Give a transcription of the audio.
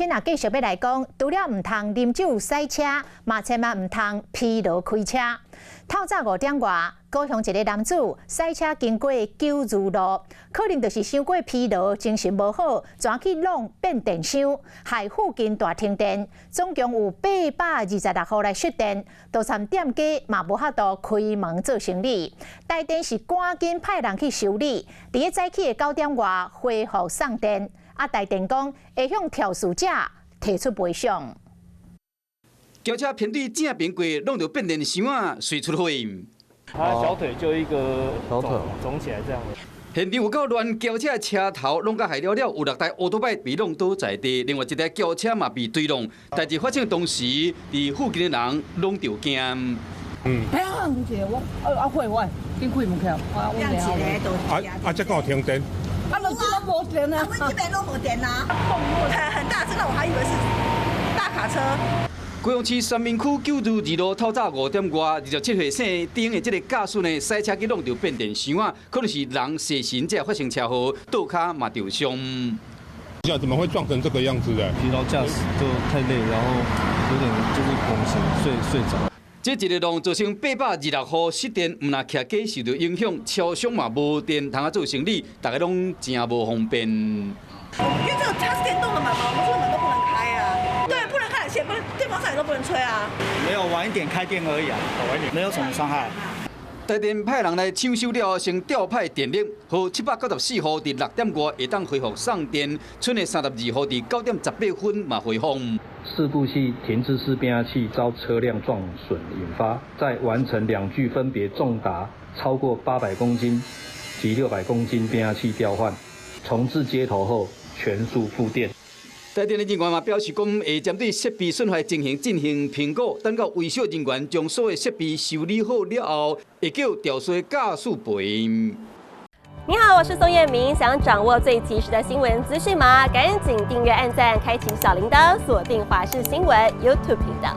今仔繼續欲來講，除了毋通啉酒駛車，嘛千萬毋通疲勞開車。透早5點外，高雄一个男子駛車經過九如路，可能就是傷過疲勞，精神無好，跩去挵變電箱，害附近大停電，總共有826戶來失電，就算店家嘛無法度開門做生意。台電是趕緊派人去修理，佇咧早起的9點外恢復送電。啊！台電講會向肇事者提出賠償。轎車偏對正邊過，挵著變電箱仔，隨出火。他小腿就一個腫腫起來這樣。現場有夠亂，轎車車頭攏共害了了，有六台歐多拜被挵倒在地，另外一台轎車嘛被追挵。代誌發生當時，佇附近的人攏著驚。嗯。砰！一个我啊啊火我緊開門起來，啊啊！這敢有停電？啊，這攏無電啊！阮這邊攏無電啊！很大聲，我還以為是大卡車。高雄市三民區九如二路透早5點外，27歲姓丁的這个駕駛呢，駛車去挵著變電箱仔，可能是人踅神才發生車禍，倒跤嘛著傷。這怎麼會撞成這個樣子的？疲勞駕駛就太累，然後有點就是拱神睡著。這一个浪造成826戶失電，毋但徛家受著影響，超商嘛無電通啊做生理，大家攏誠無方便。因為這個它是電動的門嘛，我們這個門都不能開啊。對，不能開，且不能電風扇也都不能吹啊。沒有晚一點開電而已啊，晚一點，沒有什麼傷害。台電派人來搶修了後，先調派電力，予794戶佇6點外會當恢復送電，賰的32戶佇9點18分嘛恢復。事故係停置式變壓器遭車輛撞損引發，在完成兩具分別重達超過800公斤及600公斤變壓器調換，重置接頭後全數復電。台電的人員嘛表示講，會針對設備損壞情形進行評估，等到維修人員將所有設備修理好了後，會叫肇事的駕駛賠。你好，我是宋彥明，想掌握最及時的新聞資訊嗎？趕緊訂閱、按讚、開啟小鈴鐺，鎖定華視新聞 YouTube 頻道。